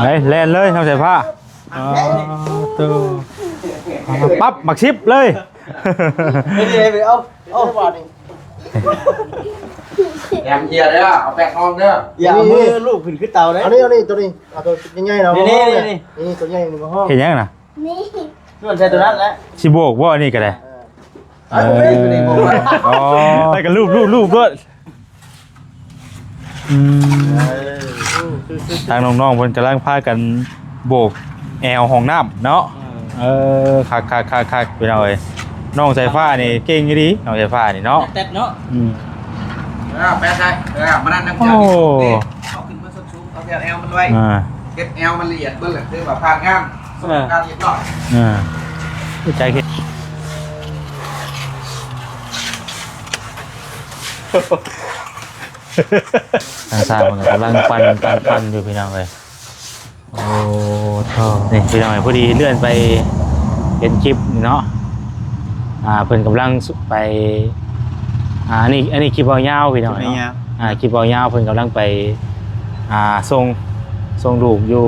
ໄປແລ່ນເລີຍ ນ້ອງສາຍຟ້າ. ອໍ ໂຕ ປັບ ໝາກສິບເລີຍ. ເອົາ ເອົາບາດນີ້ ແຖມເຫຍເດີ ເອົາແປດຮອງເດີ. ຢ່າເອົາມືລູບຂຶ້ນຄືເຕົາເດີ. ອັນນີ້ ອັນນີ້ ໂຕນີ້ ເອົາໂຕໃຫຍ່ໆເນາະ. ນີ້ ນີ້ ນີ້ ນີ້ ໂຕໃຫຍ່ນີ້ມາຮອງ. ເຮັດຫຍັງນະ? ນີ້ ນວດໃສ່ໂຕນັ້ນແຫຼະ. ຊິໂບກບໍ່ ອັນນີ້ກໍໄດ້? ເອີ ເອີ ໂຕນີ້ໂບກໄວ້. ອໍ ແລ້ວກໍລູບໆໆໂລດ. ອືມ ເອີ ທາງນ້ອງໆເພິ່ນກຳລັງພາກັນໂບກແອວຫ້ອງນ້ຳເນາະ. ເອີ ເອີ ຄັກໆໆໆ ພີ່ນ້ອງເອີຍ. ນ້ອງສາຍຟ້ານີ້ເກັ່ງອີ່ຫຼີ ນ້ອງສາຍຟ້ານີ້ເນາະ. ແຕັດເນາະ. ອືມ ເອີ ແປະໃສ່ ເອີ ມານັ້ນນຳ. ໂອ້ ເອົາຂຶ້ນມາ ສູງ ເອົາແຖວແອວມັນໄວ້. ອ່າ ເຮັດແອວມັນລະອຽດເບິ່ງ ຄືວ່າຜ່ານງານ ເອີ ການຮຽບຮ້ອຍ. ອ່າ ຮູ້ຈັກເຮັດ. ທາງຊ່າງເພິ່ນກຳລັງປັ່ນ ປັ່ນ ປັ່ນຢູ່ ພີ່ນ້ອງເອີຍ. ໂອ້ ໂທ້ ນີ້ພີ່ນ້ອງເອີຍ ພໍດີເລື່ອນໄປເຫັນຄລິບນີ້ເນາະ. ອ່າ ເພິ່ນກຳລັງໄປ ອ່າ ອັນນີ້ ອັນນີ້ຄລິບເວົ້າຍາວ ພີ່ນ້ອງເນາະ. ຄລິບເວົ້າຍາວ ອ່າ ຄລິບເວົ້າຍາວ ເພິ່ນກຳລັງໄປ ອ່າ ສົ່ງ ສົ່ງລູກຢູ່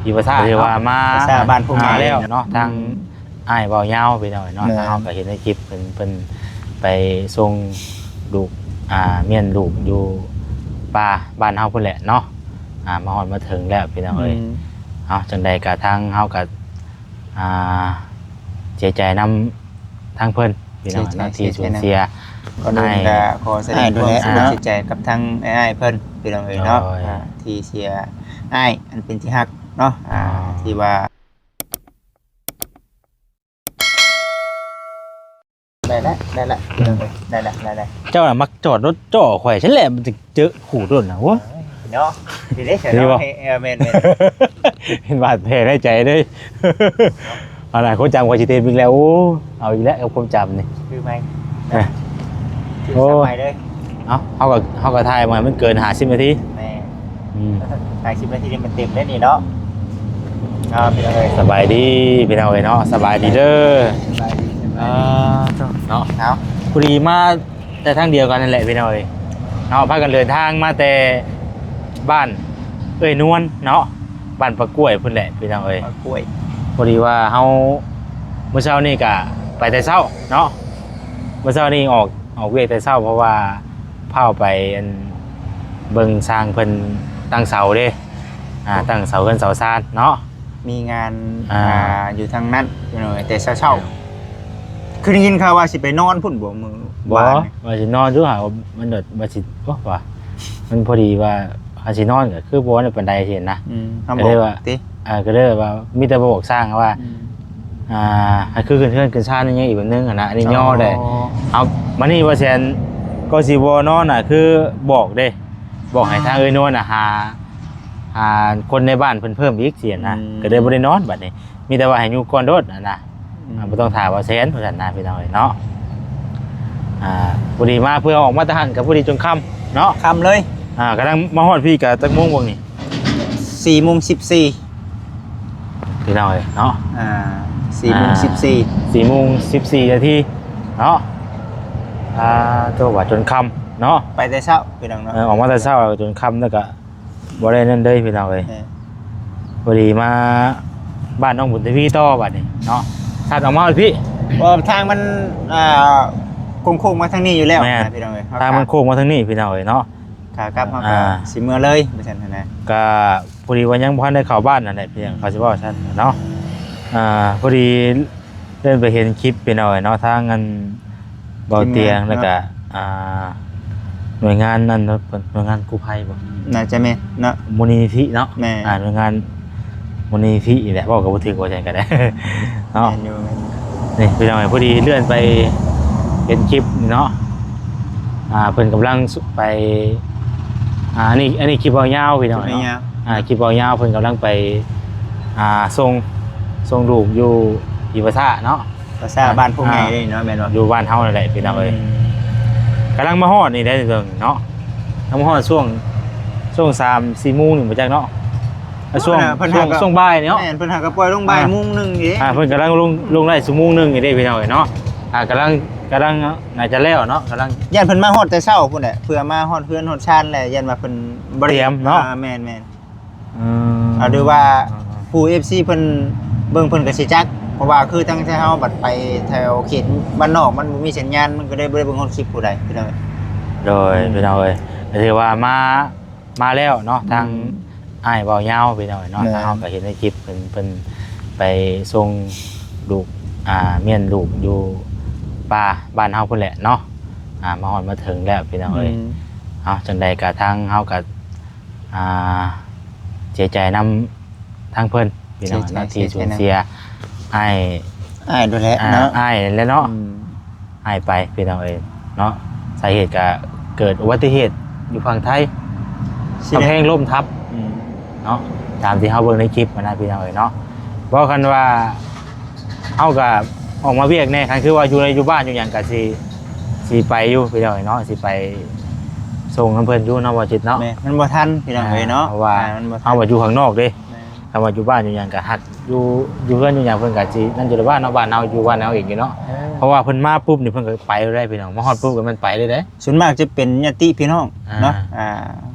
ທີ່ປະຊາ ເນາະ ທີ່ວ່າມາ ປະຊາບ້ານໂພນໃຫຍ່ ແລ້ວເນາະ. ທາງ ອືມ ອ້າຍເວົ້າຍາວ ພີ່ນ້ອງເອີຍເນາະ. ແມ່ນ ທາງເຮົາກໍເຫັນໃນຄລິບ ເພິ່ນ ເພິ່ນໄປສົ່ງລູກ ອ່າ ມ້ຽນລູກຢູ່ປ່າບ້ານເຮົາພຸ້ນແຫຼະເນາະ. ອ່າ ມາຮອດມາເຖິງແລ້ວ ພີ່ນ້ອງເອີຍ. ອືມ ເອົາ ຈັ່ງໃດກໍທາງເຮົາກໍ ອ່າ ເສຍໃຈນຳທາງເພິ່ນ ພີ່ນ້ອງເນາະ ເສຍໃຈ ທີ່ສູນເສຍ. ກ່ອນອື່ນກໍຂໍສະແດງຄວາມເສຍໃຈກັບທາງອ້າຍເພິ່ນ ພີ່ນ້ອງເອີຍເນາະ. ໂດຍ ອ່າ ທີ່ເສຍອ້າຍອັນເປັນທີ່ຮັກເນາະ. ອ່າ ອ່າ ທີ່ວ່າ ໄດ້ແລ້ວ ໄດ້ແລ້ວ ໄດ້ແລ້ວ ໄດ້ແລ້ວ. ເຈົ້ານະມັກຈອດລົດເຈາະຂ້ອຍຊັ້ນແຫຼະ ມັນຈະເຈີຂູດລົດນະ. ໂອ້ຍ ເນາະ ດີເດ້ ເນາະ. ເອີ ແມ່ນໆ ເຫັນບາດແຜໃນໃຈເລີຍ. ເອົາລະ ຄວາມຈຳຂ້ອຍຊິເຕັມອີກແລ້ວ. ໂອ້ ເອົາອີກແລ້ວກັບຄວາມຈຳນີ້ ຄືໃໝ່ ເອີ ຄື ໂອ້ ໃໝ່ເລີຍ. ເອົາ ເຮົາກໍ ເຮົາກໍຖ່າຍບໍ່ໃຫ້ມັນເກີນຫ້າສິບນາທີ. ແມ່ນ ອືມ ຫ້າສິບນາທີນີ້ມັນເຕັມເດ້ນີ້ເນາະ. ເອົາ ພີ່ນ້ອງເອີຍ ສະບາຍດີພີ່ນ້ອງເອີຍເນາະ ສະບາຍດີເດີ. ສະບາຍດີ ສະບາຍດີ ເອີ ເນາະ. ເອົາ ພໍດີມາແຕ່ທາງດຽວກັນນັ້ນແຫຼະພີ່ນ້ອງເອີຍເນາະ. ພາກັນເດີນທາງມາແຕ່ບ້ານເອື້ອຍນວນເນາະ ບ້ານປາກ້ວຍພຸ້ນແຫຼະພີ່ນ້ອງເອີຍ ປາກ້ວຍ. ພໍດີວ່າເຮົາ ມື້ເຊົ້ານີ້ກະໄປແຕ່ເຊົ້າເນາະ ມື້ເຊົ້ານີ້ອອກ ອອກວຽກແຕ່ເຊົ້າ ເພາະວ່າພ້າວໄປ ອັນ ເບິ່ງຊ່າງເພິ່ນຕັ້ງເສົາເດ້. ອ່າ ຕັ້ງເສົາເຮືອນເສົາຊານເນາະ ມີງານ ອ່າ ອ່າ ຢູ່ທາງນັ້ນ ພີ່ນ້ອງເອີຍ ແຕ່ເຊົ້າໆ. ຄືໄດ້ຍິນຂ່າວວ່າຊິໄປນອນພຸ້ນບໍ່ມື້ວານນີ້? ບໍ່ ວ່າຊິນອນຢູ່ຫາ ມັນແບບວ່າຊິ ໂອ້ ວ່າ ມັນພໍດີວ່າ ຄັນຊິນອນກໍຄືບໍ່ໄດ້ປານໃດຊີ້ນະ. ອືມ ກໍເລີຍວ່າ ເຮົາບອກຕິ ອ່າ ກໍເລີຍວ່າມີແຕ່ບອກຊ່າງວ່າ ອືມ ອ່າ ໃຫ້ຄືຂຶ້ນເຮືອນຂຶ້ນຊານຫຍັງອີກແບບໜຶ່ງຫັ້ນນະ ອັນນີ້ຍໍໄດ້. ອໍ ເອົາ ມານີ້ວ່າແຊນ ກໍຊິບໍ່ນອນນະ ຄືບອກເດ້ ບອກໃຫ້ ອ່າ ທາງເອື້ອຍນວນນະ ຫາ ຫາຄົນໃນບ້ານເພິ່ນເພີ່ມອີກຊີ້ນະ. ອືມ ກໍເລີຍບໍ່ໄດ້ນອນບັດນີ້ ມີແຕ່ວ່າໃຫ້ຢູ່ກ່ອນໂລດຫັ້ນນະ. ອືມ ອ່າ ບໍ່ຕ້ອງຖ້າວ່າແຊນວ່າຊັ້ນນະ ພີ່ນ້ອງເອີຍເນາະ. ອ່າ ພໍດີມາ ເພື່ອອອກມາແຕ່ຫັ້ນກໍພໍດີຈົນຄ່ຳເນາະ ຄ່ຳເລີຍ. ອ່າ ກຳລັງມາຮອດພີ້ກໍຈັກໂມງເບິ່ງນີ້? ສີ່ໂມງສິບສີ່ ພີ່ນ້ອງເອີຍເນາະ. ອ່າ ສີ່ໂມງສິບສີ່ ອ່າ ສີ່ໂມງສິບສີ່ນາທີເນາະ. ອ່າ ໂຕວ່າຈົນຄ່ຳເນາະ ໄປແຕ່ເຊົ້າ ພີ່ນ້ອງເນາະ. ເອີ ອອກມາແຕ່ເຊົ້າຈົນຄ່ຳ ແລ້ວກໍບໍ່ໄດ້ນັ້ນເດ້ ພີ່ນ້ອງເອີຍ. ເອີ ພໍດີມາບ້ານນ້ອງບຸນທະວີຕໍ່ບັດນີ້ເນາະ. ຖັດອອກມາພີ້ ເອີ ທາງມັນ ອ່າ ໂຄ້ງໆມາທາງນີ້ຢູ່ແລ້ວ. ແມ່ນ ນະ ພີ່ນ້ອງເອີຍ ທາງມັນໂຄ້ງມາທາງນີ້ ພີ່ນ້ອງເອີຍເນາະ. ຂາກັບເຮົາກໍ ອ່າ ຊິເມືອເລີຍວ່າຊັ້ນນະ. ກໍພໍດີວ່າຍັງບໍ່ທັນໄດ້ເຂົ້າບ້ານນັ້ນແຫຼະ ພຽງ ອືມ ເຂົາຊິເວົ້າຊັ້ນເນາະ. ອ່າ ພໍດີເດີນໄປເຫັນຄລິບ ພີ່ນ້ອງເອີຍເນາະ ທາງອັນ ເບົາຕຽງ ທີມງານ ແລ້ວກະ ເນາະ ອ່າ ໜ່ວຍງານນັ້ນເນາະ ເພິ່ນ ໜ່ວຍງານກູ້ໄພບໍ່? ໜ້າຈະແມ່ນເນາະ ມູນນິທິເນາະ. ແມ່ນ ອ່າ ໜ່ວຍງານມູນນິທິນີ້ແຫຼະ ເວົ້າກໍບໍ່ຖືກວ່າຈັ່ງໃດກໍໄດ້ເນາະ. ແມ່ນຢູ່ ແມ່ນຢູ່. ນີ້ພີ່ນ້ອງເອີຍ ພໍດີເລື່ອນໄປເຫັນຄລິບນີ້ເນາະ. ອ່າ ເພິ່ນກຳລັງໄປ ອ່າ ອັນນີ້ ອັນນີ້ຄລິບເວົ້າຍາວ ພີ່ນ້ອງເນາະ. ຄລິບເວົ້າຍາວ ອ່າ ຄລິບເວົ້າຍາວ ເພິ່ນກຳລັງໄປ ອ່າ ສົ່ງ ສົ່ງລູກຢູ່ທີ່ປະຊາເນາະ. ປະຊາບ້ານພວກໃຫຍ່ເດ້ເນາະ ແມ່ນບໍ່? ຢູ່ບ້ານເຮົານັ້ນແຫຼະ ພີ່ນ້ອງເອີຍ. ອືມ ກຳລັງມາຮອດນີ້ໄດ້ເບິ່ງເນາະ ກຳລັງມາຮອດຊ່ວງ ຊ່ວງສາມສີ່ໂມງນີ້ບໍ່ຈັກເນາະ. ຊ່ວງ ເພິ່ນ ຊ່ວງ ຫາກໍ ຊ່ວງບ່າຍນີ້ເນາະ. ແມ່ນ ເພິ່ນຫາກໍປ່ອຍລົງບ່າຍ ອ່າ ໂມງໜຶ່ງເດ້. ອ່າ ເພິ່ນກຳລັງລົງ ລົງໄດ້ຊົ່ວໂມງໜຶ່ງນີ້ເດ້ ພີ່ນ້ອງເອີຍເນາະ. ອ່າ ກຳລັງ ກຳລັງໜ້າຈະແລ້ວເນາະ ກຳລັງ ຢ້ານເພິ່ນມາຮອດແຕ່ເຊົ້າພຸ້ນແຫຼະ ເພື່ອມາຮອດເຮືອນຮອດຊານແຫຼະ ຢ້ານວ່າເພິ່ນບໍ່ໄດ້ ຕຽມເນາະ. ອ່າ ແມ່ນໆ. ເອີ ເອົາ ຫຼືວ່າຜູ້ເອັຟຊີເພິ່ນເບິ່ງເພິ່ນກໍຊິຈັກ ເພາະວ່າຄືທາງໄທເຮົາບັດໄປແຖວເຂດບ້ານນອກ ມັນບໍ່ມີສັນຍານ ມັນກໍເລີຍບໍ່ໄດ້ເບິ່ງຮອດຄລິບຜູ້ໃດ ພີ່ນ້ອງ. ໂດຍ ອືມ ພີ່ນ້ອງເອີຍ ກໍຖືວ່າມາ ມາແລ້ວເນາະ ອືມ ທາງອ້າຍເວົ້າຍາວ ພີ່ນ້ອງເອີຍເນາະ ແມ່ນ ທາງເຮົາກໍເຫັນໃນຄລິບເພິ່ນ ເພິ່ນໄປສົ່ງລູກ ອ່າ ມ້ຽນລູກຢູ່ປ່າບ້ານເຮົາພຸ້ນແຫຼະເນາະ ອ່າ ມາຮອດມາເຖິງແລ້ວ ພີ່ນ້ອງເອີຍ. ອືມ ເອົາ ຈັ່ງໃດກໍທາງເຮົາກໍ ອ່າ ເສຍໃຈນຳທາງເພິ່ນ ພີ່ນ້ອງເນາະ ເສຍໃຈ ທີ່ສູນເສຍ ເສຍໃຈນຳ ອ້າຍ ອ້າຍໂດນແຫຼະ ອ່າ ເນາະ ອ້າຍແຫຼະເນາະ ອືມ ອ້າຍໄປ ພີ່ນ້ອງເອີຍເນາະ. ສາເຫດກໍເກີດອຸບັດຕິເຫດຢູ່ຝັ່ງໄທ ກຳແພງລົ້ມທັບ ອືມ ເນາະ ຕາມທີ່ເຮົາເບິ່ງໃນຄລິບຫັ້ນນະ ພີ່ນ້ອງເອີຍເນາະ. ເວົ້າກັນວ່າ ເຮົາກໍອອກມາວຽກແດ່ ຄັນຄືວ່າຢູ່ໃນ ຢູ່ບ້ານຢູ່ຫຍັງກໍຊິ ຊິໄປຢູ່ ພີ່ນ້ອງເອີຍເນາະ ຊິໄປສົ່ງນຳເພິ່ນຢູ່ເນາະ ບໍ່ຈິດເນາະ. ແມ່ນ ມັນບໍ່ທັນ ພີ່ນ້ອງເອີຍເນາະ ອ່າ ເພາະວ່າ ອ່າ ມັນບໍ່ທັນ ເຮົາວ່າຢູ່ຂ້າງນອກເດ້ ແມ່ນ ຄັນວ່າຢູ່ບ້ານຢູ່ຫຍັງກໍຮັກ ຢູ່ ຢູ່ເຮືອນຢູ່ຫຍັງເພິ່ນກໍຊິນັ້ນຢູ່ແລ້ວ ບ້ານເຮົາ ບ້ານເຮົາຢູ່ ບ້ານເຮົາເອງຢູ່ເນາະ. ເອີ ເພາະວ່າເພິ່ນມາປຸບນີ້ເພິ່ນກໍໄປເລີຍເດ້ ພີ່ນ້ອງ ມາຮອດປຸບກໍແມ່ນໄປເລີຍເດ້. ສ່ວນມາກຈະເປັນຍາດຕິພີ່ນ້ອງ ອ່າ ເນາະ ອ່າ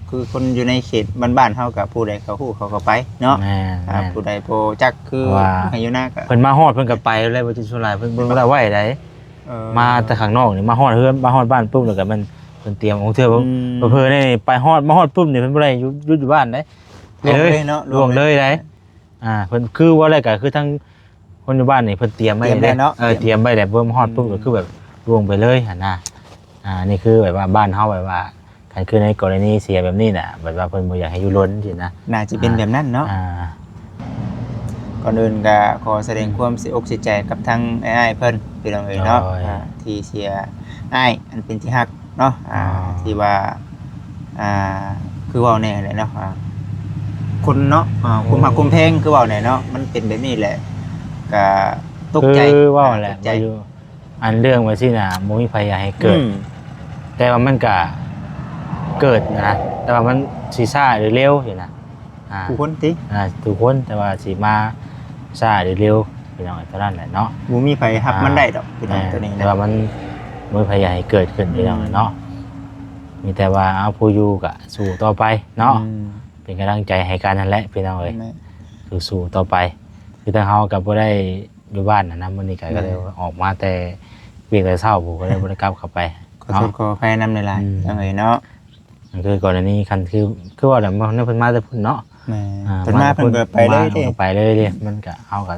ຄືຄົນຢູ່ໃນເຂດບ້ານໆເຮົາກໍ ຜູ້ໃດເຂົາຮູ້ເຂົາກໍໄປເນາະ. ແມ່ນ ອ່າ ແມ່ນ ຜູ້ໃດບໍ່ຈັກ ຄື ເພາະວ່າ ໃຫ້ຢູ່ນາກໍ ເພິ່ນມາຮອດເພິ່ນກໍໄປແລ້ວ ບໍ່ຈິດ ສ່ວນຫຼາຍເພິ່ນ ເພິ່ນບໍ່ໄດ້ໄວ້ໃດ. ເອີ ມາແຕ່ຂ້າງນອກນີ້ ມາຮອດເຮືອນ ມາຮອດບ້ານປຸບແລ້ວກໍແມ່ນເພິ່ນຕຽມ ຂອງເທື່ອ ອືມ ເຜີໆນີ້ໄປຮອດ ມາຮອດປຸບນີ້ເພິ່ນບໍ່ໄດ້ຢູ່ ຢູ່ ຢູ່ບ້ານໃດ ໄປເລີຍ ລ່ວງເລີຍໃດ. ອ່າ ເພິ່ນຄືວ່າແລ້ວກໍຄືທາງຄົນຢູ່ບ້ານນີ້ເພິ່ນຕຽມໄວ້ເດ້ ຕຽມໄວ້ເນາະ ເອີ ຕຽມ ຕຽມໄວ້ແລ້ວ ເບິ່ງຮອດປຸບ ອືມ ກໍຄືແບບລ່ວງໄປເລີຍຫັ້ນນະ. ອ່າ ນີ້ຄືແບບວ່າບ້ານເຮົາແບບວ່າ ຄັນຄືໃນກໍລະນີເສຍແບບນີ້ນະ ແບບວ່າເພິ່ນບໍ່ຢາກໃຫ້ຢູ່ລົນຊີ້ນະ ໜ້າຈະເປັນ ອ່າ ແບບນັ້ນເນາະ ອ່າ. ກ່ອນອື່ນກໍຂໍສະແດງ ອືມ ຄວາມເສຍອົກເສຍໃຈກັບທາງອ້າຍໆເພິ່ນ ພີ່ນ້ອງເອີຍເນາະ ໂດຍ ອ່າ ທີ່ເສຍອ້າຍອັນເປັນທີ່ຮັກ ເນາະ ອ່າ ອ່າ ທີ່ວ່າ ອ່າ ຄືເວົ້າແນ່ແຫຼະເນາະ ອ່າ ຄົນເນາະ ອ່າ ຄວາມຮັກຄວາມແພງ ຄືເວົ້າແນ່ເນາະ ມັນເປັນແບບນີ້ແຫຼະ ກະຕົກໃຈ ຄືເວົ້າແຫຼະ ຕົກໃຈ ວ່າຢູ່ ອັນເລື່ອງແບບຊີ້ນະ ບໍ່ມີໃຜຢາກໃຫ້ເກີດ ອືມ ແຕ່ວ່າມັນກະເກີດນະ ແຕ່ວ່າມັນຊິຊ້າຫຼືເລັວຊີ້ນະ ອ່າ ທຸກຄົນຕິ ອ່າ ທຸກຄົນ ແຕ່ວ່າຊິມາຊ້າຫຼືເລັວ ພີ່ນ້ອງ ເທົ່ານັ້ນແຫຼະເນາະ ບໍ່ມີໃຜຮັບມັນໄດ້ດອກ ພີ່ນ້ອງ ແມ່ນ ໂຕນີ້ນະ ແຕ່ວ່າມັນບໍ່ມີໃຜຢາກໃຫ້ເກີດຂຶ້ນ ອືມ ພີ່ນ້ອງເນາະ ມີແຕ່ວ່າເອົາຜູ້ຢູ່ກະສູ້ຕໍ່ໄປເນາະ ອືມ ເປັນກຳລັງໃຈໃຫ້ກັນຫັ້ນແຫຼະ ພີ່ນ້ອງເອີຍ ແມ່ນ ສູ້ໆຕໍ່ໄປ ຄືທາງເຮົາກໍບໍ່ໄດ້ຢູ່ບ້ານນະ ມື້ນີ້ກໍ ແມ່ນ ກໍເລີຍອອກມາແຕ່ວຽກແຕ່ເຊົ້າພຸ້ນ ກໍເລີຍບໍ່ໄດ້ກັບເຂົ້າໄປ ຂໍໂທດ ເນາະ ຂໍອະໄພນຳຫຼາຍໆ ອືມ ຈັ່ງໃດເນາະ ຄືກໍລະນີຄັນຄື ຄືວ່າແຫຼະ ເພິ່ນມາແຕ່ພຸ້ນເນາະ ແມ່ນ ອ່າ ເພິ່ນມາ ມາແຕ່ພຸ້ນ ເພິ່ນກໍໄປເລີຍເດ້ ເພິ່ນກໍໄປເລີຍເດ້ ມັນກໍ ເຮົາກໍ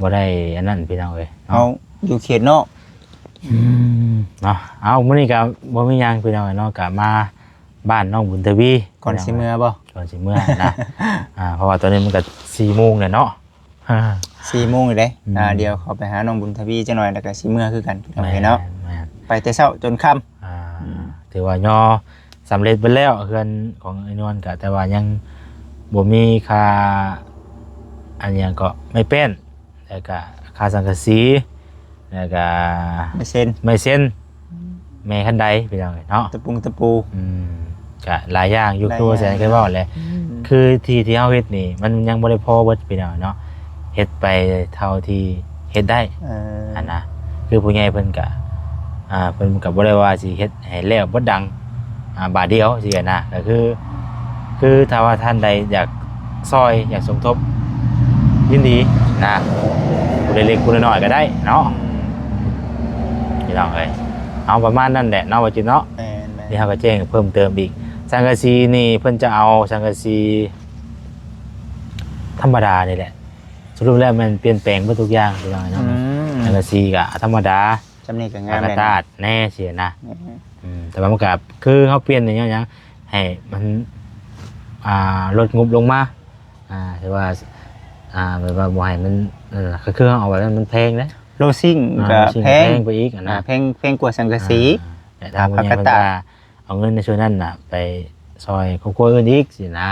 ບໍ່ໄດ້ອັນນັ້ນ ພີ່ນ້ອງເອີຍເນາະ ເຮົາຢູ່ເຂດນອກ ອືມ ເນາະ ເອົາ ມື້ນີ້ກໍບໍ່ມີຫຍັງ ພີ່ນ້ອງເອີຍເນາະ ກໍມາບ້ານນ້ອງບຸນທະວີ ກ່ອນຊິເມືອບໍ່? ກ່ອນຊິເມືອນະ ອ່າ ເພາະວ່າຕອນນີ້ມັນກໍສີ່ໂມງແລ້ວເນາະ ອ່າ ສີ່ໂມງແລ້ວເດ້ ອືມ ອ່າ ດຽວເຂົ້າໄປຫານ້ອງບຸນທະວີຈັກໜ່ອຍ ແລ້ວກໍຊິເມືອເຮືອນຄືກັນ ພີ່ນ້ອງເອີຍເນາະ ແມ່ນໆ ໄປແຕ່ເຊົ້າຈົນຄ່ຳ ອ່າ ອືມ ຖືວ່າຍໍສຳເລັດເບິດແລ້ວ ເຮືອນຂອງໄອ້ນວນກໍ ແຕ່ວ່າຍັງບໍ່ມີຄ່າ ອັນຫຍັງເກາະ ໄມ້ແປ້ນ ແລ້ວກະຄ່າສັງກະສີ ແລ້ວກະໄມ້ເຊັນ ໄມ້ເຊັນ ອືມ ແມ່ຄັນໄດ ພີ່ນ້ອງເອີຍເນາະ ຕະປຸງຕະປູ ອືມ ກະຫຼາຍຢ່າງຢູ່ ຫຼາຍຢ່າງ ຄືວ່າແສນເຄີຍເວົ້າແຫຼະ ອືມ ຄືທີ່ ທີ່ເຮົາເຮັດນີ້ ມັນຍັງບໍ່ໄດ້ພໍເບິດ ພີ່ນ້ອງເນາະ ເຮັດໄປເທົ່າທີ່ເຮັດໄດ້ ເອີ ຫັ້ນນະ ຄືຜູ້ໃຫຍ່ເພິ່ນກະ ອ່າ ເພິ່ນກໍບໍ່ໄດ້ວ່າຊິເຮັດໃຫ້ແລ້ວເບິດດັງ ອ່າ ບາດດຽວຊີ້ນະ ກໍຄື ຄືຖ້າວ່າທ່ານໃດຢາກຊ່ອຍ ຢາກສົມທົບ ຍິນດີນະ ຜູ້ເລັກຜູ້ນ້ອຍກໍໄດ້ເນາະ ອືມ ພີ່ນ້ອງເອີຍ ເອົາປະມານນັ້ນແຫຼະເນາະ ວ່າຈິດເນາະ ແມ່ນໆ ນີ້ເຮົາກໍແຈ້ງເພີ່ມເຕີມອີກ ສັງກະສີນີ້ເພິ່ນຈະເອົາສັງກະສີທຳມະດານີ້ແຫຼະ ສະຫຼຸບແລ້ວແມ່ນປ່ຽນແປງເບິດທຸກຢ່າງ ພີ່ນ້ອງເນາະ ອືມ ສັງກະສີກໍທຳມະດາ ສ່ຳນີ້ກໍງາມແລ້ວ ຕາດແນ່ຊີ້ນະ ອືມ ອືມ ແຕ່ວ່າມັນກໍຄືເຮົາປ່ຽນນີ້ຫຍັງ ໃຫ້ມັນ ອ່າ ລົດງົບລົງມາ ອ່າ ຖືວ່າ ອ່າ ແບບວ່າບໍ່ໃຫ້ມັນ ເອີ ກໍຄືເຮົາເອົາໄວ້ມັນແພງເດ້ ໂລຊິງ ອ່າ ກໍ ໂລຊິງ ແພງ ແພງໄປອີກຫັ້ນນະ ອ່າ ແພງ ແພງກວ່າສັງກະສີ ອ່າ ແຕ່ທາງຜູ້ໃຫຍ່ເພິ່ນກໍ ອ່າ ເອົາເງິນໃນສ່ວນນັ້ນນະ ໄປຊ່ອຍຄອບຄົວອື່ນອີກຊີ້ນະ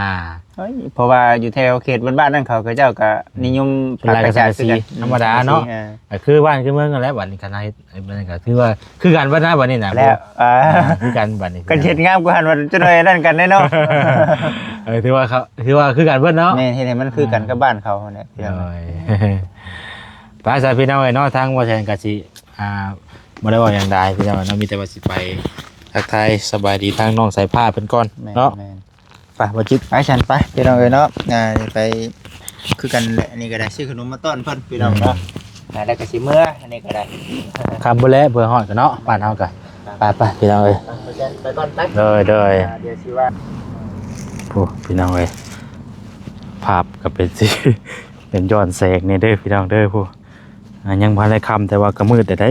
ເອີຍ ເພາະວ່າຢູ່ແຖວເຂດບ້ານໆນັ້ນ ເຂົາ ເຂົາເຈົ້າກໍ ອືມ ນິຍົມ ສ່ວນຫຼາຍກໍສັງກະສີ ປາກກະຈາດຄືກັນ ທຳມະດາເນາະ ອືມ ກໍຄືບ້ານຄືເມືອງນັ້ນແຫຼະ ບັດນີ້ຄັນເຮົາເຮັດ ເຮັດແບບນັ້ນກໍຖືວ່າຄືກັນເບິດນະ ບັດນີ້ນະ ແລ້ວ ອ່າ ຄືກັນບັດນີ້ ຄັນເຮັດງາມກວ່າຫັ້ນ ວ່າຈະໜ້ອຍນັ້ນກັນແນ່ເນາະ ເອີ ຖືວ່າເຂົາ ຖືວ່າຄືກັນເບິດເນາະ ແມ່ນ ເຮັດໃຫ້ມັນຄືກັນ ອ່າ ກັບບ້ານເຂົາຫັ້ນແຫຼະ ໂດຍ ໄປຊະ ພີ່ນ້ອງເອີຍເນາະ ທາງບໍ່ແສນກໍຊິ ອ່າ ບໍ່ໄດ້ເວົ້າຫຍັງຫຼາຍ ພີ່ນ້ອງເນາະ ມີແຕ່ວ່າຊິໄປທັກທາຍສະບາຍດີທາງນ້ອງສາຍຟ້າເພິ່ນກ່ອນ ແມ່ນ ເນາະ ແມ່ນ ໄປ ບໍ່ຈິດ ໄປຊັ້ນ ໄປ ພີ່ນ້ອງເອີຍເນາະ. ອ່າ ໄປຄືກັນແຫຼະ ອັນນີ້ກໍໄດ້ ຊື້ຂະໜົມມາຕ້ອນເພິ່ນ ພີ່ນ້ອງເນາະ. ອ່າ ແລ້ວກໍຊິເມືອ ອັນນີ້ກໍໄດ້ ຄ່ຳພຸ້ນແຫຼະ ເພື່ອຮອດກັນເນາະ ບ້ານເຮົາກໍ. ໄປໆ ພີ່ນ້ອງເອີຍ ໄປກ່ອນ ໄປ. ໂດຍໆ ອ່າ ດຽວຊິວ່າ ໂອ້ ພີ່ນ້ອງເອີຍ ພາບກໍເປັນຊິ ເປັນຍ້ອນແສງນີ້ເດີ ພີ່ນ້ອງເດີ. ຜູ້ ອ່າ ຍັງບໍ່ທັນໄດ້ຄ່ຳ ແຕ່ວ່າກໍມືດແລ້ວເດ້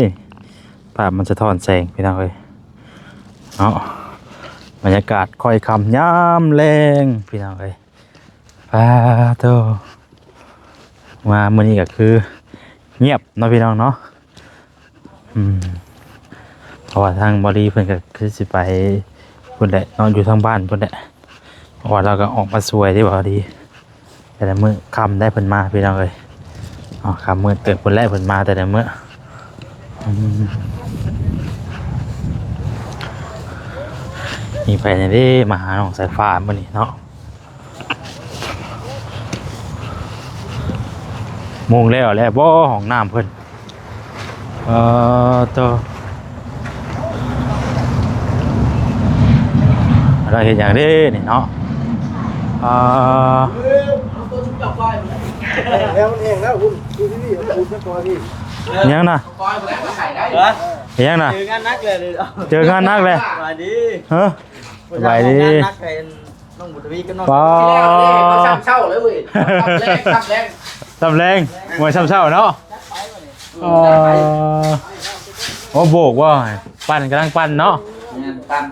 ພາບມັນສະທ້ອນແສງ ພີ່ນ້ອງເອີຍເນາະ. ບັນຍາກາດຄ້ອຍຄ່ຳຍາມແລງ ພີ່ນ້ອງເອີຍ. ປາໂຕ ມາມື້ນີ້ກໍຄືງຽບເນາະ ພີ່ນ້ອງເນາະ. ອືມ ເພາະວ່າທາງບ່າວລີເພິ່ນກໍຄືຊິໄປພຸ້ນແຫຼະເນາະ ຢູ່ທາງບ້ານພຸ້ນແຫຼະ ເພາະວ່າລາວກໍອອກມາຊ່ວຍເດ້ ບ່າວລີ. ແຕ່ລະມື້ຄ່ຳໄດ້ເພິ່ນມາ ພີ່ນ້ອງເອີຍ. ເອົາ ຄ່ຳມືດເຕີບພຸ້ນແຫຼະເພິ່ນມາແຕ່ລະມື້. ອືມ ມີໃຜແດ່ເດ້ມາຫານ້ອງສາຍຟ້າມື້ນີ້ເນາະ? ມຸງແລ້ວແລ້ວບໍ່ຫ້ອງນ້ຳເພິ່ນ? ເອີ ໂຕ ລາວເຮັດຫຍັງເດ້ນີ້ເນາະ? ອ່າ ແລ້ວມັນແຫ້ງແລ້ວ ພຸ້ນ ຢູ່ທີ່ນີ້ ຂູດຊະກ່ອນນີ້. ຫຍັງນະ? ເອີ ຫຍັງນະ? ເຈີງານໜັກແລ້ວ ເຈີງານໜັກແລ້ວ. ສະບາຍດີ. ເອີ ສະບາຍດີ. ງານໜັກໃຫ້ນ້ອງບຸນທະວີກັບນ້ອງ ປາ ທີ່ແລ້ວນີ້ ເຮົາຊ້ຳເຊົ້າເລີຍເວີຍ. ຊ້ຳແລງ ຊ້ຳແລງ ຊ້ຳແລງ ມວຍຊ້ຳເຊົ້າເນາະ. ເອີ ໂອ້ ໂບກບໍ່? ປັ່ນ ກຳລັງປັ່ນເນາະ. ແມ່ນ ປັ່ນ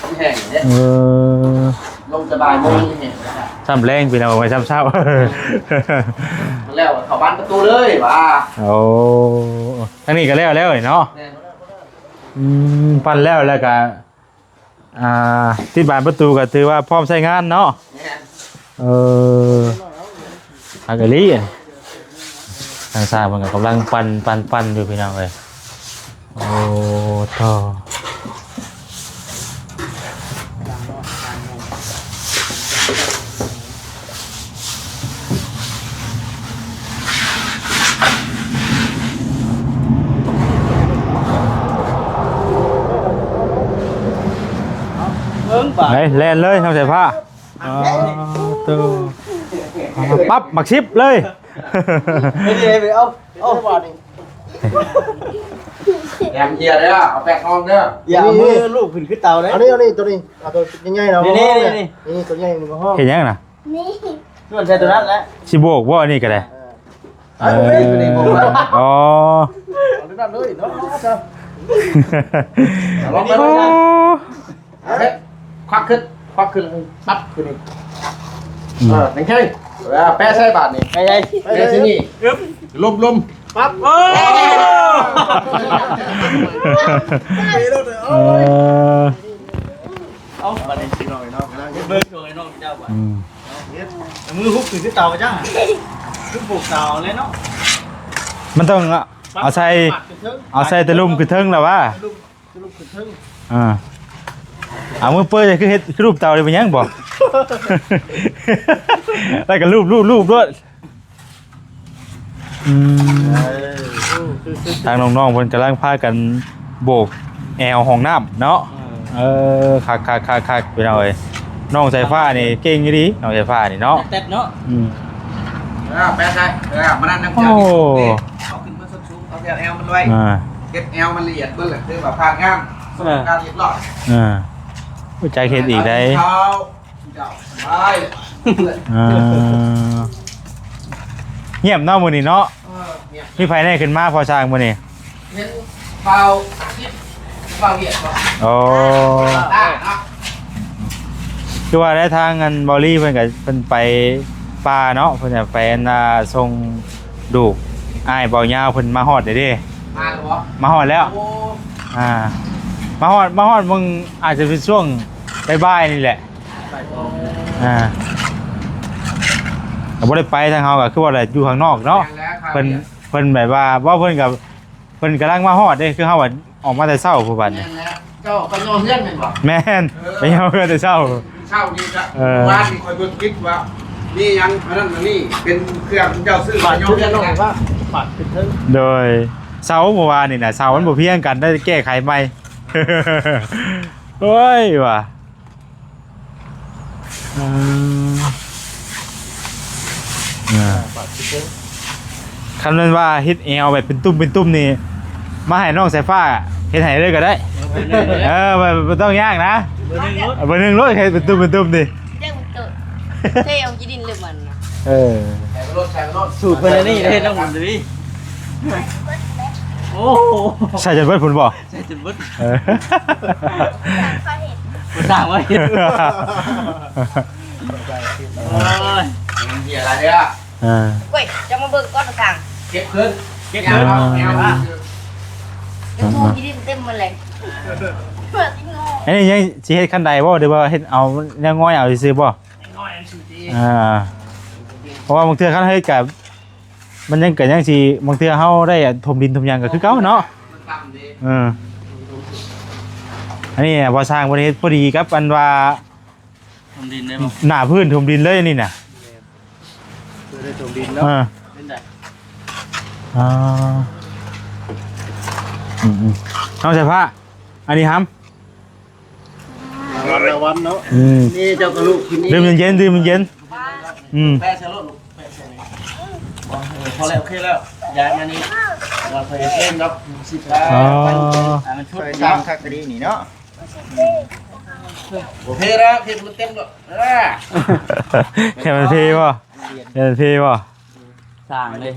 ມັນແຫ້ງເດ້. ເອີ ລົມສະບາຍ ໂມງແຫ້ງແລ້ວ. ຊ້ຳແລງ ພີ່ນ້ອງເອີຍ ຊ້ຳເຊົ້າ. ແລ້ວເຂົ້າບານປະຕູເລີຍວ່າ. ໂອ້ ທາງນີ້ກໍແລ້ວແລ້ວເນາະ. ແມ່ນ. ອືມ ປັ່ນແລ້ວ ແລ້ວກໍ ອ່າ ຕິດບານປະຕູກໍຖືວ່າພ້ອມໃຊ້ງານເນາະ. ແມ່ນ. ເອີ ຄັກອີ່ຫຼີ. ທາງຊ່າງເພິ່ນກໍກຳລັງປັ່ນ ປັ່ນ ປັ່ນຢູ່ ພີ່ນ້ອງເອີຍ. ໂອ້ ໂທ້. ເບິ່ງບາດ ໄປ ແລ່ນເລີຍ ນ້ອງສາຍຟ້າ. ອ່າ ໂຕ ປັບ ໝາກສິບເລີຍ. ໄປເລີຍ ໄປເອົາ ເອົາບາດນີ້. ແຖມເຫຍເດີ ເອົາແປດຫ້ອງເດີ. ຢ່າເອົາມືລູບຂຶ້ນຄືເຕົາເດີ. ອັນນີ້ ອັນນີ້ ຕົວນີ້ ເອົາຕົວໃຫຍ່ໆເນາະ. ນີ້ ນີ້ ນີ້ ນີ້ ຕົວໃຫຍ່ນີ້ມາຫ້ອງ. ເຮັດຫຍັງນະ? ນີ້ ນວດໃສ່ຕົວນັ້ນແຫຼະ. ຊິໂບກບໍ່? ອັນນີ້ກໍໄດ້. ເອີ ເອີ ຕົວນີ້ໂບກໄວ້. ອໍ ເອົາຕົວນັ້ນເລີຍເນາະ. ເອົາລອງໄປເບິ່ງນະ. ເຮັດ ຄວັກຂຶ້ນ ຄວັກຂຶ້ນ ປັບຂຶ້ນນີ້. ອືມ ເອີ ແຂງໆ. ເອີ ແປະໃສ່ບາດນີ້ ແປະໃສ່ ແປະໃສ່ນີ້. ອຶບ ລົມໆ ປັບ. ໂອ້ ເອີ ເອົາບາດນີ້ຊິນ້ອງເນາະ ເບິ່ງໂຊໃຫ້ນ້ອງເຈົ້າບາດ. ອືມ ເຮັດ ເອົາມືຮຸບຂຶ້ນຄືເຕົາຈ້າ ຄືຜູກເຕົາແລ້ວເນາະ. ມັນຕ້ອງເອົາໃສ່ ປັບຂຶ້ນເທິງ ເອົາໃສ່ແຕ່ລຸ່ມຂຶ້ນເທິງແລ້ວຫວາ. ສະຫຼຸບ ສະຫຼຸບຂຶ້ນເທິງ. ອ່າ ເອົາມືເປີດ ຄືເຮັດ ຄືຮູບເຕົານີ້ເປັນຫຍັງບໍ່? ແລ້ວກໍລູບໆໆໂລດ. ອືມ ເອີ ທາງນ້ອງໆເພິ່ນກຳລັງພາກັນໂບກແອວຫ້ອງນ້ຳເນາະ. ເອີ ເອີ ຄັກໆໆໆ ພີ່ນ້ອງເອີຍ. ນ້ອງສາຍຟ້ານີ້ເກັ່ງອີ່ຫຼີ ນ້ອງສາຍຟ້ານີ້ເນາະ ແຕັດເນາະ. ອືມ ເອີ ແປະໃສ່ ເອີ ມານັ້ນນຳ. ໂອ້ ເອົາຂຶ້ນມາ ເອົາແຖວແອວມັນໄວ້ ອ່າ ເຮັດແອວມັນລະອຽດເບິ່ງ ແລ້ວຖືວ່າຜ່ານງານ ເອີ ສົມການຮຽບຮ້ອຍ. ອ່າ ຮູ້ຈັກເຮັດອີກໄດ໋. ເຈົ້າ ເຈົ້າ ສະບາຍ. ອ່າ ງຽບເນາະມື້ນີ້ເນາະ. ເອີ ງຽບ. ມີໃຜແດ່ຂຶ້ນມາພໍຊ່າງມື້ນີ້? ເຫັນບ່າວ ບ່າວວຽດບໍ່? ໂອ້ ຕາເນາະ. ຄືວ່າໄດ້ທາງອັນເບົາລີເພິ່ນກໍ ເພິ່ນໄປປ່າເນາະ ເພິ່ນຈະໄປອັນນ່າ ສົ່ງລູກອ້າຍເບົາຍາວເພິ່ນມາຮອດແລ້ວເດ້. ມາແລ້ວບໍ່? ມາຮອດແລ້ວ. ໂອ້ ອ່າ ມາຮອດ ມາຮອດເບິ່ງ ອາດຈະເປັນຊ່ວງບ່າຍໆນີ້ແຫຼະ. ອ່າ ກໍບໍ່ໄດ້ໄປ ທາງເຮົາກໍຄືວ່າແຫຼະ ຢູ່ຂ້າງນອກເນາະ. ແມ່ນແລ້ວ ເພິ່ນ ເພິ່ນແບບວ່າ ເວົ້າ ເພິ່ນກໍ ເພິ່ນກຳລັງມາຮອດເດ້ ຄືເຮົາອອກມາແຕ່ເຊົ້າພຸ້ນບັດນີ້. ແມ່ນແລ້ວ ເຈົ້າໄປຍໍເຮືອນແມ່ນບໍ່? ແມ່ນ ເອີ ໄປຍໍເຮືອນແຕ່ເຊົ້າ. ເຊົ້ານີ້ກະ ເອີ ວານນີ້ຂ້ອຍເບິ່ງຄລິບວ່າມີຫຍັງອັນນັ້ນອັນນີ້ ເປັນເຄື່ອງເຈົ້າຊື້ໄປຍໍເຮືອນນີ້ນະ. ປາດຂຶ້ນເທິງ ໂດຍ ເສົາເມື່ອວານນີ້ນະ ເສົາມັນບໍ່ພຽງກັນ ໄດ້ແກ້ໄຂໃໝ່. ໂອ້ຍວ່າ ເອີ ອ່າ ຄັນແມ່ນວ່າເຮັດແອວແບບເປັນຕຸ່ມເປັນຕຸ່ມນີ້ ມາໃຫ້ນ້ອງສາຍຟ້າເຮັດໃຫ້ເລີຍກໍໄດ້. ເອີ ບໍ່ ບໍ່ຕ້ອງຍາກນະ ເບີໜຶ່ງໂລດ ເບີໜຶ່ງໂລດ ເຮັດເປັນຕຸ່ມເປັນຕຸ່ມນີ້. ເຈົ້າເກີດ ເທເອົາຂີ້ດິນເລີຍມັນນະ. ເອີ ໃສ່ມາໂລດ ໃສ່ມາໂລດ. ສູດເພິ່ນອັນນີ້ເດ້ນ້ອງບຸນທະວີ. ໂອ້ ໃສ່ຈົນເບິດພຸ້ນບໍ່? ໃສ່ຈົນເບິດ. ເອີ ບໍ່ສ້າງວ່າເຮັດ ໂອ້ຍ ມັນເຫຍຫຼາຍເດີ້. ອ່າ ເວີຍ ຈະມາເບິ່ງກ່ອນວ່າສ້າງ ເກັບຄືນ ເກັບຄືນ ເອົາ ເອົາ ເກັບຄືນ. ເກັບເຖິງເຕັມໝົດເລີຍ. ອັນນີ້ຍັງຊິເຮັດຄັນໃດບໍ່ ຫຼືວ່າເຮັດເອົາແນວງ່ອຍເອົາຊື່ໆບໍ່? ງ່ອຍອັນຊື່ຕິ ອ່າ ເພາະວ່າບາງເທື່ອຄັນເຮັດກະ ມັນຍັງ ກໍຍັງຊິ ບາງເທື່ອເຮົາໄດ້ຖົມດິນຖົມຫຍັງກໍຄືເກົ່າເນາະ. ມັນຕ່ຳເດ້ ເອີ ອັນນີ້ບໍ່ຊ່າງ ບໍ່ໄດ້ເຮັດພໍດີກັບອັນວ່າຖົມດິນໄດ້ບໍ່? ໜ້າພື້ນຖົມດິນເລີຍອັນນີ້ນະ. ແມ່ນ ຄືໄດ້ຖົມດິນເນາະ. ເອີ ເປັນໃດ? ອ່າ ອືມໆ ນ້ອງສາຍຟ້າ ອັນນີ້ຫຳ ລະວັນ ລະວັນເນາະ. ອືມ ນີ້ເຈົ້າກໍລູກກິນນີ້ ດື່ມເຢັນໆ ດື່ມເຢັນໆ. ອືມ ແປະໃສ່ໂລດລູກ ແປະໃສ່ນີ້. ເອີ ພໍແລ້ວ ໂອເຄແລ້ວ ຍ້າຍມານີ້ ວ່າຂ້ອຍເອງດອກ ສິບບາດ. ອໍ ໃຫ້ມັນຊຸດ ໃສ່ຕາມຄັກກະດີນີ້ເນາະ. ໂອເຄແລ້ວ ເຮັດມັນເຕັມໂລດ. ເອີ ໃຫ້ມັນເພບໍ່? ໃຫ້ມັນເພບໍ່? ສ້າງເລີຍ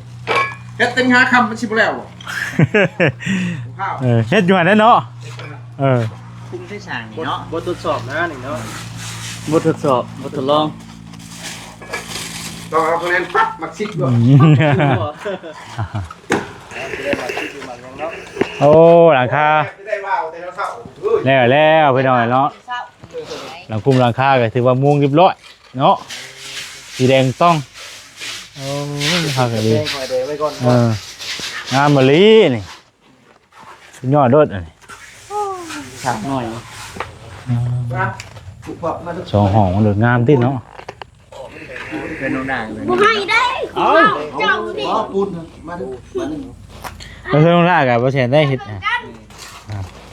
ເຮັດເຕັມຫາຄ່ຳມັນຊິບໍ່ແລ້ວບໍ່? ເອີ ເຮັດຢູ່ຫັ້ນແຫຼະເນາະ. ເອີ ຄຸມໃຊ້ສ້າງນີ້ເນາະ ບົດທົດສອບນະນີ້ເນາະ ບົດທົດສອບ ບົດທົດລອງ ຕ້ອງເອົາຄະແນນປັບມັກສິບດ້ວຍ. ອືມ ໂອ້ ຫຼັງຄາ ໄດ້ວ່າວແຕ່ເຊົ້າ ເອີຍ ແລ້ວ ແລ້ວ ພີ່ນ້ອງເນາະ ຫຼັງຄຸມຫຼັງຄາກໍຖືວ່າມຸງຮຽບຮ້ອຍ ເນາະ ສີແດງຕ້ອງ. ໂອ້ຍ ຄັກອີ່ຫຼີ ແດງໄວ້ກ່ອນ. ເອີ ງາມອີ່ຫຼີນີ້ ສຸດຍອດໂລດອັນນີ້ ສາວນ້ອຍ. ອືມ ສອງຫ້ອງມັນໂລດ ງາມຕິເນາະ. ເປັນໂນນາງ ບໍ່ໃຫ້ໄດ້ ເອົ້າ ເຈົ້ານີ້ ບໍ່ປູນ ມາເດີ ມາເດີ. ເອີ ໂນນາງກັບບໍ່ແຊນໄດ້ເຮັດ ອ່າ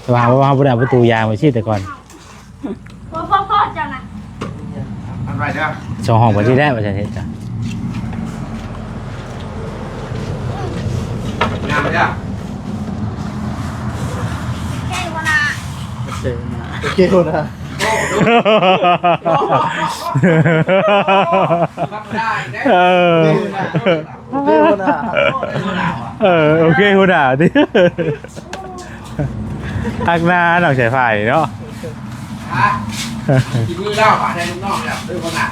ແຕ່ວ່າເຮົາບໍ່ໄດ້ເອົາປະຕູຢາງໄປຊີ້ແຕ່ກ່ອນ. ພໍໆໆ ເຈົ້ານະ ອັນໄວ້ເດີ ສອງຫ້ອງໄປຊີ້ແລ້ວວ່າຊັ້ນເຮັດກະ ງາມເດີ. ໂອເຄ ຫົວໜ້າ ໂອເຄ ຫົວໜ້າ ໂອ້ ທຳມະດາອີກແລ້ວ. ເອີ ໂອເຄ ຫົວໜ້າ ເອີ ໂອເຄ ຫົວໜ້າຕິ. ຮັກນານ້ອງສາຍຟ້ານີ້ເນາະ ອະ ຊິມືລາວບາດໃຫ້ລູກນ້ອງແລ້ວເດີ ຫົວໜ້າ.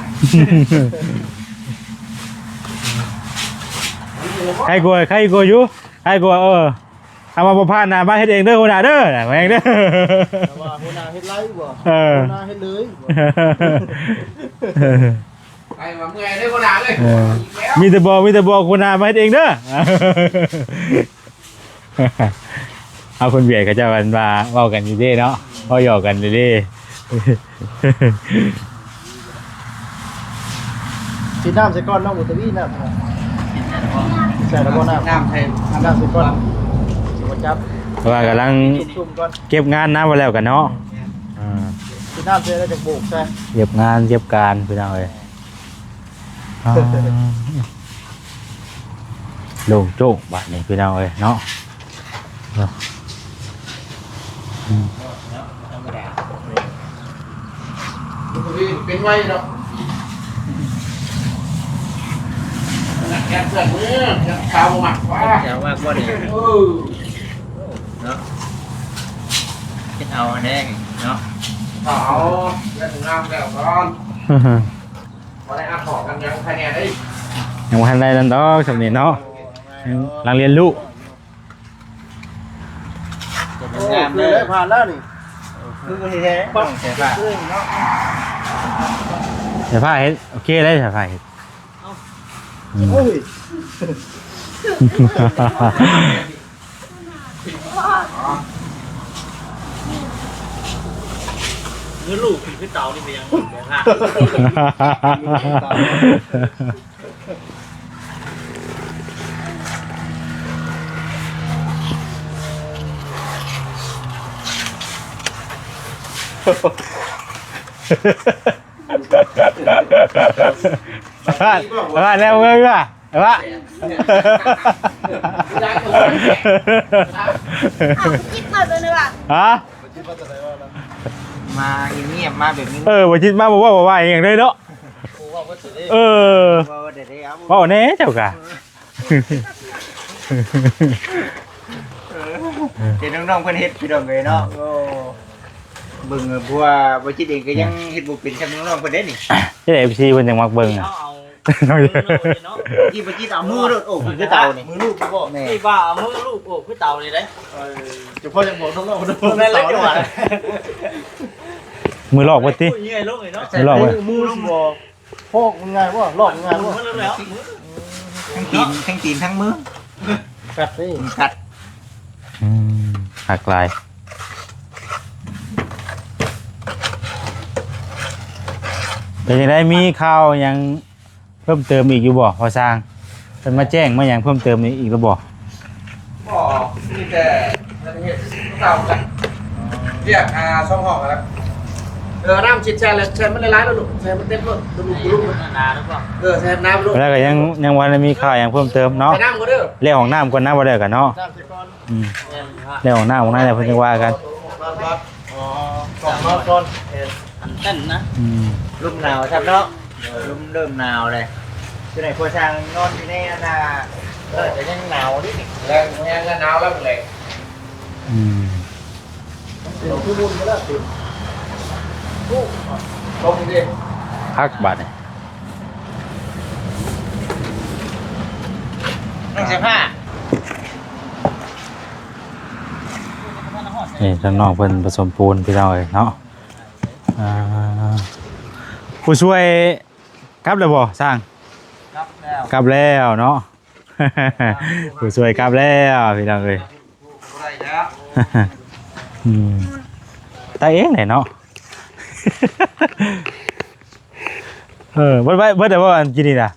ໃຄກວ່າ ໃຄກວ່າຢູ່ ໃຄກວ່າ ເອີ ຖ້າວ່າບໍ່ຜ່ານນະ ມາເຮັດເອງເດີ ຫົວໜ້າເດີ ມາເອງເດີ. ແຕ່ວ່າຫົວໜ້າເຮັດໄດ້ບໍ່? ເອີ ຫົວໜ້າເຮັດເລີຍບໍ່? ໄປວ່າເມື່ອຍເດີຫົວໜ້າເອີຍ. ເອີ ມີແຕ່ບອກ ມີແຕ່ບອກຫົວໜ້າມາເຮັດເອງເດີ. ເອົາ ຄົນຫວຽດເຂົາເຈົ້າອັນວ່າເວົ້າກັນຢູ່ເດ້ເນາະ ເວົ້າຫຍອກກັນເດ້. ສີດນ້ຳໃສ່ກ່ອນນ້ອງບຸນທະວີ ນ້ຳໃສ່ແລ້ວບໍ່? ນ້ຳໃສ່ ນ້ຳໃສ່ກ່ອນ ຊິບໍ່ຈັບ ເພາະວ່າກຳລັງເກັບງານນຳວ່າແລ້ວກັນເນາະ. ອ່າ ສີດນ້ຳໃສ່ແລ້ວຈັ່ງໂບກໃສ່ ວຽກງານວຽກການ ພີ່ນ້ອງເອີຍ. ອ່າ ໂລ່ງໂຈ້ງບາດນີ້ ພີ່ນ້ອງເອີຍເນາະ. ອືມ ເປັນໄວດອກ ແກນເພື່ອນເອີຍ ແກນຂາວບໍ່ມັກວ່າ ແກນຂາວມັກບໍ່ນີ້ ເອີ ເນາະ ເຮັດເອົາແດ່ເນາະ ເອົາ ເຮັດງາມແລ້ວກ່ອນ. ບໍ່ໄດ້ອັດອອກກັນຫຍັງພາຍໃນເດ້ ຍັງບໍ່ທັນໄດ້ນັ້ນດອກ ຊ່ຳນີ້ເນາະ ຍັງ ກຳລັງຮຽນຮູ້. ໂອ້ ງາມເດີ ຜ່ານແລ້ວນີ້ ຄືແທ້ໆ ປັບ ສາຍຟ້າ ສາຍຟ້າເຮັດ ໂອເຄເລີຍ ສາຍຟ້າເຮັດ. ເອົ້າ ອືມ ໂອ້ຍ ເງິນລູກຄືເຕົານີ້ໄປຍັງບໍ່ຫາ ໂອ້ໂຫ. ວ່າ ວ່າແລ້ວເວີ້ຍວ່າ ວ່າ ອ້າວ ຄິດມາຕົວນີ້ວ່າ ຮະ? ມາງຽບໆ ມາແບບນີ້ ເອີ ບໍ່ຄິດມາ ບໍ່ເວົ້າບໍ່ວ່າຫຍັງເລີຍເນາະ. ເອີ ເວົ້າແດ່ໆ ເວົ້າແດ່ເຈົ້າກະ. ເອີ ເຫັນນ້ອງໆເພິ່ນເຮັດ ພີ່ນ້ອງເອີຍເນາະ. ໂອ້ ເບິ່ງ ເພາະວ່າບໍ່ຈິດເອງກໍຍັງເຮັດບໍ່ເປັນສ່ຳນ້ອງໆເພິ່ນເດ້ນີ້. ເອັຟຊີເພິ່ນຈັ່ງມັກເບິ່ງ ທີ່ບໍ່ຈິດເອົາມືໂລດ ໂອ້ ຄືເຕົານີ້ ມືລູບບໍ່? ແມ່ນ ທີ່ວ່າເອົາມືລູບ ໂອ້ ຄືເຕົານີ້ເດ້. ເອີ ຈະພໍຢາກບອກນ້ອງໆເພິ່ນ ແມ່ນແລ້ວ ເຕົານີ້ ມືລອກເບິດຕິ ເມື່ອຍລົງເລີຍເນາະ ມືລອກເບິດ ມືຊິບໍ່ ໂພກມັນງ່າຍບໍ່? ລອກມັນງ່າຍບໍ່? ທັງຕີນ ທັງຕີນ ທັງມື ກັດເດ້ ກັດ. ອືມ ຄັກຫຼາຍ. ເປັນຈັ່ງໃດ ມີຂ່າວຫຍັງເພີ່ມເຕີມອີກຢູ່ບໍ່ ພໍ່ຊ່າງ? ເພິ່ນມາແຈ້ງມາຫຍັງເພີ່ມເຕີມອີກຫຼືບໍ່? ບໍ່ ມີແຕ່ເຮັດເກົ່າກັນ ວຽກ ອ່າ ສອງຫ້ອງຫັ້ນແຫຼະ. ເອີ ນ້ຳຊິດໃສ່ແລ້ວ ໃສ່ມັນຫຼາຍໆໂລດລູກ ໃສ່ມັນເຕັມໂລດ ລຸມໆ ໜາໆ ເອີ ໃສ່ໜາໂລດ. ແລ້ວກໍຍັງ ຍັງບໍ່ໄດ້ມີຂ່າວຫຍັງເພີ່ມເຕີມເນາະ. ໃສ່ນ້ຳກ່ອນເດີ ແລ້ວຫ້ອງນ້ຳກ່ອນນະ ບໍ່ໄດ້ກັນເນາະ. ອືມ ແລ້ວຫ້ອງນ້ຳຫ້ອງໃນແລ້ວເພິ່ນຈຶ່ງວ່າກັນ. ອໍ ສອງນອນກ່ອນ ອັນເຕັ້ນນະ. ອືມ ລົມໜາວຊ້ຳເນາະ. ເອີ ລົມເລີ່ມໜາວແລ້ວ. ຄືໃດພວກຊ່າງນອນຢູ່ໃນອັນນ່າ ເອີ ແຕ່ຍັງໜາວເດ້ນີ້ ແລ້ວແຮງກໍໜາວແລ້ວແຫຼະ. ອືມ ເປັນຄືບຸນກໍແລ້ວເປັນ. ໂອ້ ລົມເດ້ ຄັກບາດນີ້ ນ້ອງເສຍຜ້າ. ນີ້ທາງນ້ອງເພິ່ນປະສົມປູນ ພີ່ນ້ອງເອີຍເນາະ. ອ່າ ຜູ້ຊ່ວຍ ກັບແລ້ວບໍ່ຊ່າງ? ກັບແລ້ວ ກັບແລ້ວເນາະ. ຜູ້ຊ່ວຍກັບແລ້ວ ພີ່ນ້ອງເອີຍ. ບໍ່ໄດ້ແລ້ວ. ອືມ ຕາເອງແຫຼະເນາະ. ເອີ ເບິດໄວ້ ເບິດແລ້ວບໍ່ ອັນກິນນີ້ນະ?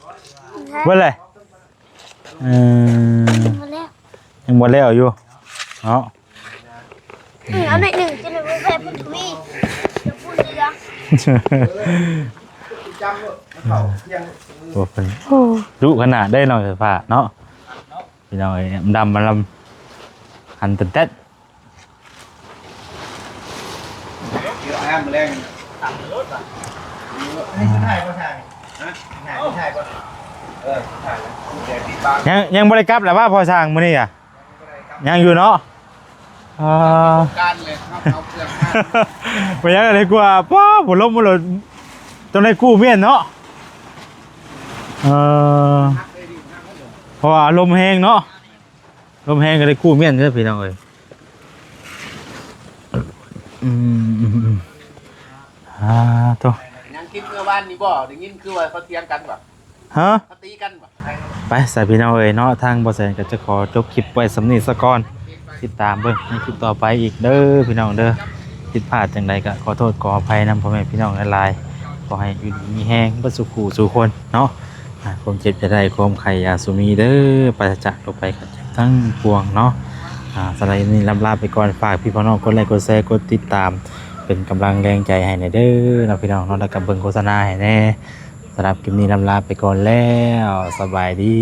ເບິດແລ້ວ. ເອີ ຍັງບໍ່ແລ້ວ ຍັງບໍ່ແລ້ວຢູ່ເນາະ. ອືມ ເອົາໜ້ອຍໜຶ່ງ ຈະໄດ້ບໍ່ແພ້ເພິ່ນທະວີ ເດີ ໂອ້ ເພິ່ນ ໂອ້ ດຸຂະໜາດເດ້ນ້ອງສາຍຟ້າເນາະ ພີ່ນ້ອງເອີຍ. ດຳມາລຳ ຫັນແຕ່ແຕ່ ດຽວອ້າມແລງ ຍັງ ຍັງບໍ່ໄດ້ກັບລະວ່າພໍ່ຊ່າງມື້ນີ້ກະ ຍັງຢູ່ເນາະ. ອ່າ ການເລີຍ ເຮົາເອົາເຄື່ອງມາ ໄປຍັງໄດ້ກວ່າ ປ້າ ບໍ່ລົມບໍ່ລົມ ຕ້ອງໄດ້ກູ້ມ້ຽນເນາະ. ເອີ ເພາະວ່າລົມແຮງເນາະ ລົມແຮງກໍໄດ້ກູ້ມ້ຽນເດີ ພີ່ນ້ອງເອີຍ. ອືມ ອືມ ອືມ ອ່າ ໂຕ ຍັງຄິດເມື່ອວານນີ້ບໍ່? ໄດ້ຍິນຄືວ່າເຂົາຖຽງກັນບໍ່? ຮະ? ເຂົາຕີກັນບໍ່? ໄປຊະພີ່ນ້ອງເອີຍເນາະ ທາງບໍ່ແສນກໍຈະຂໍຈົບຄລິບໄວ້ສ່ຳນີ້ສາກ່ອນ. ຕິດຕາມເບິ່ງໃນຄລິບຕໍ່ໄປອີກເດີພີ່ນ້ອງເດີ. ຜິດພາດຈັ່ງໃດກໍຂໍໂທດຂໍອະໄພນຳພໍ່ແມ່ພີ່ນ້ອງຫຼາຍໆ. ຂໍໃຫ້ຢູ່ດີມີແຮງເບິດສູ່ຄູ່ສູ່ຄົນເນາະ. ອ່າ ຄວາມເຈັບຢ່າໄດ້ ຄວາມໄຂ້ຢ່າສູ່ມີເດີ. ປາສະຈາກໂລກໄພໄຂ້ເຈັບທັງປວງເນາະ. ອ່າ ສຳລັບມື້ນີ້ລ່ຳລາໄປກ່ອນ. ຝາກພີ່ນ້ອງກົດໄລກົດແຊກົດຕິດຕາມ ເປັນກຳລັງແຮງໃຈໃຫ້ແດ່ເດີເນາະ ພີ່ນ້ອງເນາະ. ແລ້ວກໍເບິ່ງໂຄສະນາໃຫ້ແດ່. ສຳລັບຄລິບນີ້ລ່ຳລາໄປກ່ອນແລ້ວ. ສະບາຍດີ.